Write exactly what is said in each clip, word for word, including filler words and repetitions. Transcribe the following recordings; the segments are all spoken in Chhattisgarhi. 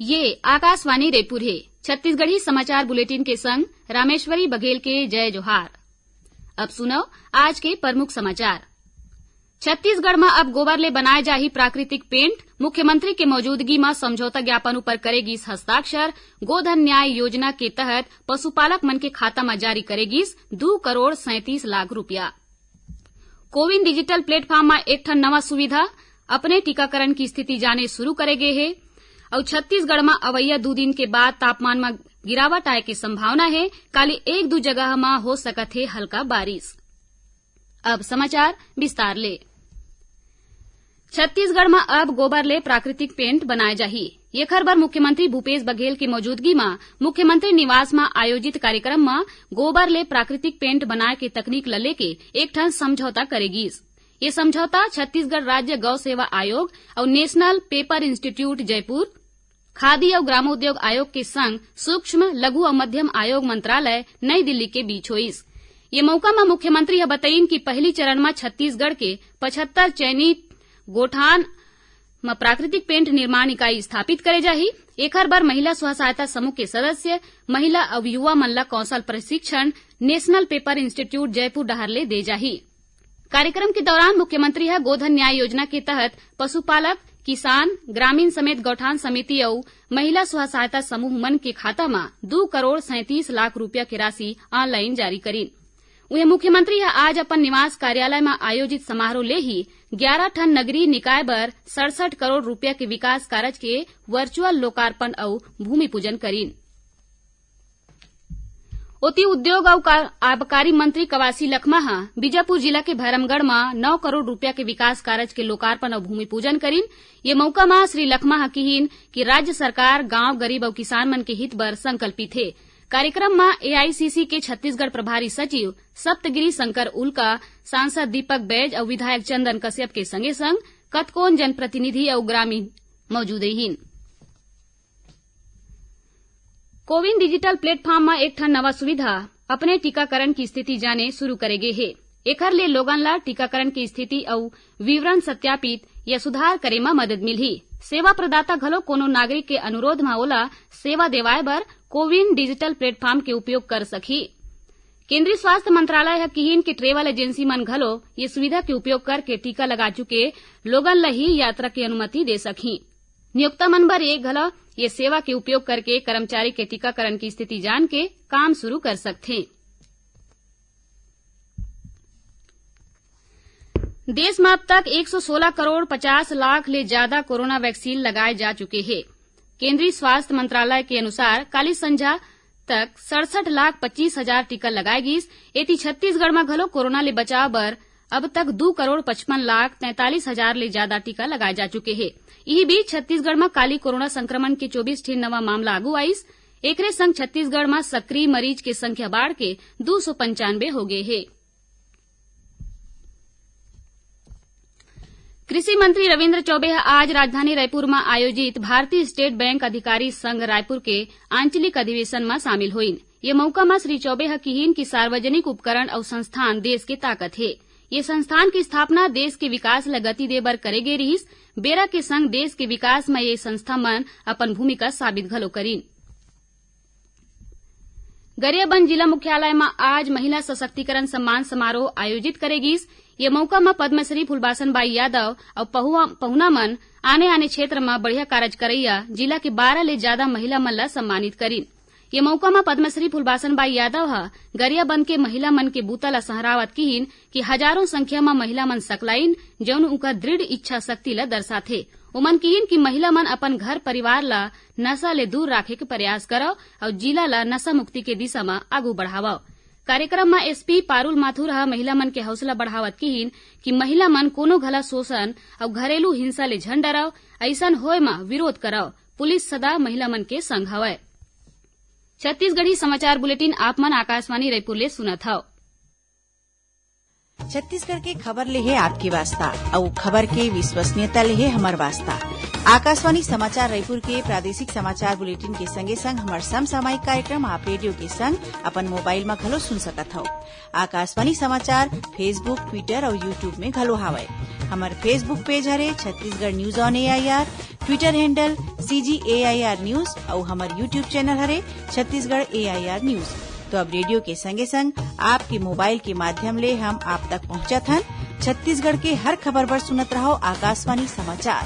ये आकाशवाणी रायपुर हे। छत्तीसगढ़ी समाचार बुलेटिन के संग रामेश्वरी बघेल के जय जोहार। अब सुनव आज के प्रमुख समाचार। छत्तीसगढ़ म अब गोबर ले बनाए जाही प्राकृतिक पेंट, मुख्यमंत्री के मौजूदगी म समझौता ज्ञापन ऊपर करे गिस हस्ताक्षर, गोधन न्याय योजना के तहत पशुपालक मन के खाता म जारी करे गिस दू करोड़ सैंतीस लाख रुपया। कोविन डिजिटल प्लेटफॉर्म म एक ठन नवा सुविधा, अपने टीकाकरण की स्थिति जाने शुरू करे गे हे। अउ छत्तीसगढ़ म अवइया दू दिन के बाद तापमान म गिरावट आए के संभावना हे। काली एक दू जगह म हो सकत हे हल्का बारिश। अब समाचार विस्तार ले। छत्तीसगढ़ म अब गोबर ले प्राकृतिक पेंट बनाए जाही। एखर बर मुख्यमंत्री भूपेश बघेल के मौजूदगी म मुख्यमंत्री निवास म आयोजित कार्यक्रम म गोबर ले प्राकृतिक पेंट बनाए के तकनीक ल लेके एक ठन समझौता करे गिस। ये समझौता छत्तीसगढ़ राज्य गौ सेवा आयोग अउ national paper institute Jaipur, khadi अउ ग्रामोद्योग आयोग के संग सूक्ष्म, लघु अउ मध्यम आयोग मंत्रालय नई दिल्ली के बीच होइस। ये मौका म मुख्यमंत्री ह बतईन कि पहली चरण म छत्तीसगढ़ के पचहत्तर चयनित गोठान म प्राकृतिक पेंट निर्माण इकाई स्थापित करे जाही। एखर बर महिला स्व सहायता समूह के सदस्य, महिला अउ युवा मन ल कौशल प्रशिक्षण नेशनल पेपर इंस्टीट्यूट जयपुर डहार ले दे जाही। कार्यक्रम के दौरान मुख्यमंत्री ह गोधन न्याय योजना के तहत पशुपालक, किसान, ग्रामीण समेत गौठान समिति अउ महिला स्व सहायता समूह मन के खाता म दू करोड़ सैंतीस लाख रुपया के राशि ऑनलाइन जारी करीन। उहें, मुख्यमंत्री ह आज अपन निवास कार्यालय म आयोजित समारोह ले ही ग्यारह ठन नगरीय निकाय बर सड़सठ करोड़ रुपया के विकास कारज के वर्चुअल लोकार्पण अउ भूमि पूजन करीन। ओती, उद्योग अउ का-, आबकारी मंत्री कवासी लखमा ह बीजापुर जिला के भैरमगढ़ म नौ करोड़ रुपया के विकास कारज के लोकार्पण अउ भूमि पूजन करीन। ये मौका म श्री लखमा ह किहीन कि राज्य सरकार गांव, गरीब अउ किसान मन के हित बर संकल्पित हे। कार्यक्रम म एआईसीसी के छत्तीसगढ़ प्रभारी सचिव सप्तगिरी शंकर उल्का, सांसद दीपक बैज अउ विधायक चंदन कश्यप के संगे संग कतकोन जनप्रतिनिधि अउ ग्रामीण मौजूद रहिन। कोविन डिजिटल प्लेटफॉर्म म एक ठन नवा सुविधा, अपने टीकाकरण की स्थिति जाने, शुरू करे गे हे। एखर ले लोगन ला टीकाकरण की स्थिति अउ विवरण सत्यापित या सुधार करे म मदद मिलही। सेवा प्रदाता घलो कोनो नागरिक के अनुरोध म ओला सेवा देवाय बर कोविन डिजिटल प्लेटफॉर्म के उपयोग कर सकही। केंद्रीय स्वास्थ्य मंत्रालय ह किहीन कि ट्रेवल एजेंसी मन घलो ये सुविधा के उपयोग करके टीका लगा चुके लोगन ल ही यात्रा के अनुमति दे सकही। नियोक्ता मन बर ये घलो ये सेवा के उपयोग करके कर्मचारी के टीकाकरण की स्थिति जान के काम शुरू कर सकथे। देश म अब तक एक सौ सोलह करोड़ पचास लाख ले जादा कोरोना वैक्सीन लगाए जा चुके हे। केंद्रीय स्वास्थ्य मंत्रालय के अनुसार काली संझा तक सड़सठ लाख पच्चीस हजार टीका लगाए गीस। एती छत्तीसगढ़ म घलो कोरोना ले बचाव बर अब तक दू करोड़ पचपन लाख तैंतालीस हजार ले जादा टीका लगाए जा चुके हे। इही बीच छत्तीसगढ़ म काली कोरोना संक्रमण के चौबीस ठिन नवा मामला आगू आइस। एकरे संग छत्तीसगढ़ म सक्रिय मरीज के संख्या बाढ़ के दू सौ पंचानबे हो गे हे। कृषि मंत्री रविंद्र चौबे ह आज राजधानी रायपुर म आयोजित भारतीय स्टेट बैंक अधिकारी संघ रायपुर के आंचलिक अधिवेशन म शामिल होइन। ये मौका म श्री चौबे ह किहीन कि सार्वजनिक उपकरण अउ संस्थान देश के ताकत हे। ये संस्थान के स्थापना देश के विकास ल गति दे बर करे गे रिहिस। बेरा के संग देश के विकास म ये संस्था मन अपन भूमिका साबित घलो करिन। गरियाबंद जिला मुख्यालय म आज महिला सशक्तिकरण सम्मान समारोह आयोजित करे गिस। ये मौका म पद्मश्री फुलबासन बाई यादव अउ पहुआ-, पहुना मन आने-आने क्षेत्र म बढ़िया कारज करइया जिला के बारह ले जादा महिला मन ल सम्मानित करिन। ये मौका म पद्मश्री फुलबासन बाई यादव ह गरियाबंद के महिला मन के बूता ल सहरावत किहीन कि हजारों संख्या म महिला मन सकलाइन, जउन उंकर दृढ़ इच्छा शक्ति ल दर्शाथे। ओमन किहीन कि महिला मन अपन घर परिवार ल नशा ले दूर राखे के प्रयास करव अउ जिला ल नशा मुक्ति के दिशा म आगू बढ़ावव। कार्यक्रम म एसपी पारुल माथुर ह महिला मन के हौसला बढ़ावत किहीन कि महिला मन कोनो घला शोषण अउ घरेलू हिंसा ले झन डरव, अइसन होय म विरोध करव। पुलिस सदा महिला मन के संग हवय। छत्तीसगढ़ी समाचार बुलेटिन आप मन आकाशवाणी रायपुर ले सुनत हव। छत्तीसगढ़ के खबर ले हे आपके वास्ता, अउ खबर के विश्वसनीयता ले हे हमर वास्ता। आकाशवाणी समाचार रायपुर के प्रादेशिक समाचार बुलेटिन के संगे संग हमर समसामयिक कार्यक्रम आप रेडियो के संग अपन मोबाइल म घलो सुन सकत हव। आकाशवाणी समाचार Facebook, Twitter अउ YouTube में घलो हावय। हमर Facebook पेज हरे Chhattisgarh news on AIR, Twitter handle CG AIR News अउ हमर YouTube channel हरे छत्तीसगढ़ AIR News। तो अब रेडियो के संगे संग आपके मोबाइल के माध्यम ले हम आप तक पहुंचत हन छत्तीसगढ़ के हर खबर बर। सुनत रहो आकाशवाणी समाचार।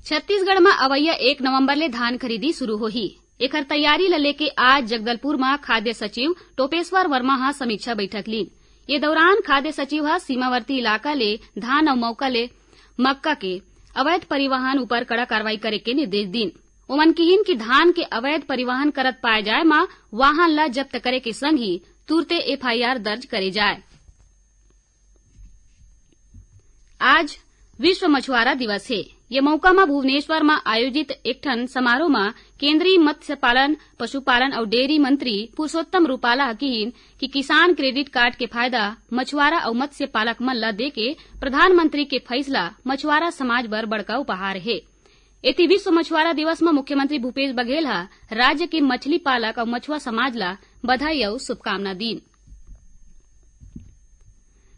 छत्तीसगढ़ म अवइया एक नवंबर ले धान खरीदी शुरू होही। एखर तैयारी ल लेके आज जगदलपुर म खाद्य सचिव टोपेश्वर वर्मा ह समीक्षा बैठक लीन। ये दौरान खाद्य सचिव ह सीमावर्ती इलाका ले धान अउ मौका ले मक्का के अवैध परिवहन ऊपर कड़ा कार्रवाई करे के निर्देश दीन। ओमन किहिन कि धान के अवैध परिवहन करत पाए जाए म वाहन ल जब्त करे के संग ही तुरते FIR दर्ज करे जाए। आज विश्व मछुआरा दिवस हे। ये मौका म भुवनेश्वर म आयोजित एक ठन समारोह म केंद्रीय मत्स्य पालन, पशुपालन अउ डेयरी मंत्री पुरुषोत्तम रूपाला ह किहिन कि किसान क्रेडिट कार्ड के फायदा मछुआरा अउ मत्स्य पालक मन ल देके प्रधानमंत्री के फैसला मछुआरा समाज बर बड़का उपहार हे। एती विश्व मछुआरा दिवस म मुख्यमंत्री भूपेश बघेल ह राज्य के मछली पालक अउ मछुआ समाज ल बधाई अउ शुभकामना दीन।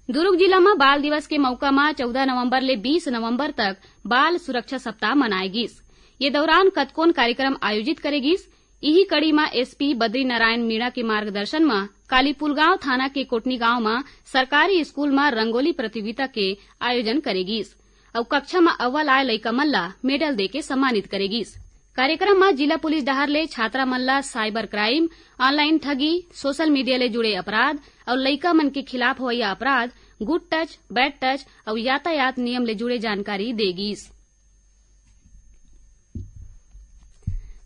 दुरूग जिला म बाल दिवस के मौका म चौदह नवंबर ले बीस नवंबर तक बाल सुरक्षा सप्ताह मनाए गिस। ये दौरान कतकोन कार्यक्रम आयोजित करे गिस। इही कड़ी म SP बद्रीनारायण मीणा के मार्गदर्शन म काली पुलगांव थाना के कोटनी गांव म सरकारी स्कूल म रंगोली प्रतियोगिता के आयोजन करे गिस अउ कक्षा म अव्वल आए लइका मन ला मेडल देके सम्मानित करे गिस। कार्यक्रम म जिला पुलिस डहार ले छात्रा मन ला साइबर क्राइम, ऑनलाइन ठगी, सोशल मीडिया ले जुड़े अपराध अउ लइका मन के खिलाफ होवइया अपराध, गुड टच, बैड टच अउ यातायात नियम ले जुड़े जानकारी दे गिस।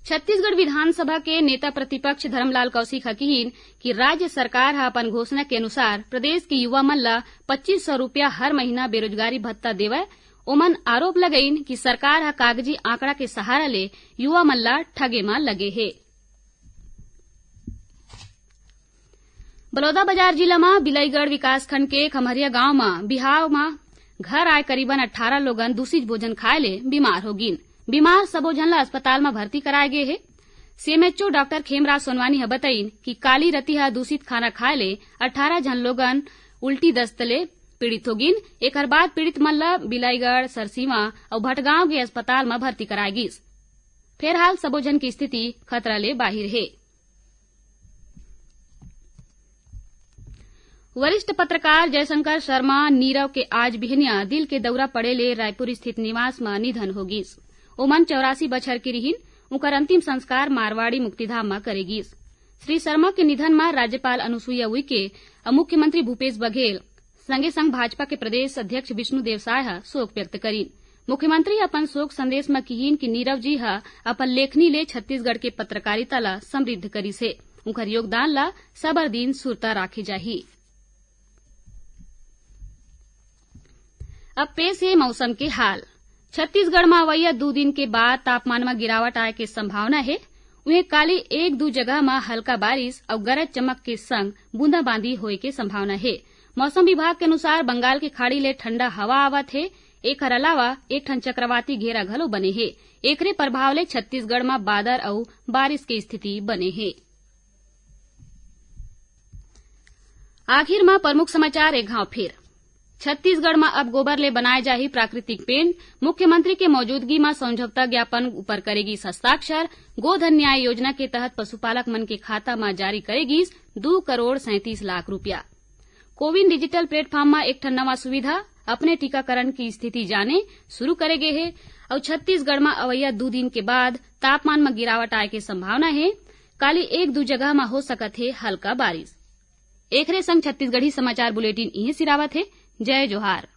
छत्तीसगढ़ विधानसभा के नेता प्रतिपक्ष धर्मलाल कौशिक ह किहिन कि राज्य सरकार ह अपन घोषणा के अनुसार प्रदेश के युवा मन ल पच्चीस सौ रुपया हर महीना बेरोजगारी भत्ता देवय। ओमन आरोप लगइन कि सरकार ह कागजी आंकड़ा के सहारा ले युवा मन ल ठगे म लगे हे। बलौदाबाजार जिला म बिलाईगढ़ विकासखंड के खमहरिया गांव म बिहाव म घर आए करीबन अट्ठारह लोगन दूषित भोजन खाए ले बीमार हो गिन। बीमार सबो झन ल अस्पताल म भर्ती कराए गे हे। CMHO डॉक्टर खेमराज सोनवानी ह बतइन कि काली रतिहा दूषित खाना खाए ले अट्ठारह झन लोगन उल्टी दस्त ले पीड़ित हो गिन। एकर बाद पीड़ित मन ल बिलाईगढ़, सरसीवा अउ भटगांव के अस्पताल म भर्ती कराए गिस। फेरहाल सबो झन के स्थिति खतरा ले बाहिर हे। वरिष्ठ पत्रकार जयशंकर शर्मा नीरव के आज बिहनिया दिल के दौरा पड़े ले रायपुर स्थित निवास म निधन हो गिस। ओमन चौरासी बछर के रिहिन। उंकर अंतिम संस्कार मारवाड़ी मुक्तिधाम म करे गिस। श्री शर्मा के निधन म राज्यपाल अनुसुईया उइके अउ मुख्यमंत्री भूपेश बघेल, संगे संग भाजपा के प्रदेश अध्यक्ष विष्णुदेव साय ह शोक व्यक्त करिन। मुख्यमंत्री अपन शोक संदेश म किहिन कि नीरव जी ह अपन लेखनी ले छत्तीसगढ़ के पत्रकारिता ल समृद्ध करिस हे। उंकर योगदान ल सबर दिन सुरता राखे जाही। अब पेश हे मौसम के हाल। छत्तीसगढ़ म अवइया दू दिन के बाद तापमान म गिरावट आए के संभावना हे। उहें, काली एक दू जगह म हल्का बारिश अउ गरज चमक के संग बूंदाबांदी होए के संभावना हे। मौसम विभाग के अनुसार, बंगाल के खाड़ी ले ठंडा हवा आवत हे। एखर अलावा एक ठन चक्रवाती घेरा घलो बने हे। एकरे प्रभाव ले छत्तीसगढ़ म बादर अउ बारिश के स्थिति बने हे। आखिर म प्रमुख समाचार एक घाव फेर। छत्तीसगढ़ म अब गोबर ले बनाए जाही प्राकृतिक पेंट, मुख्यमंत्री के मौजूदगी म समझौता ज्ञापन ऊपर करे गिस हस्ताक्षर, गोधन न्याय योजना के तहत पशुपालक मन के खाता म जारी करे गिस दू करोड़ सैंतीस लाख रुपया। कोविन डिजिटल प्लेटफॉर्म म एक ठन नवा सुविधा, अपने टीकाकरण की स्थिति जाने, शुरू करे गे हे। अउ छत्तीसगढ़ म अवइया दू दिन के बाद तापमान म गिरावट आए के संभावना हे। काली एक दू जगह म हो सकत हे हल्का बारिश। एखरे संग छत्तीसगढ़ी समाचार बुलेटिन इहें सिरावत हे। जय जोहार।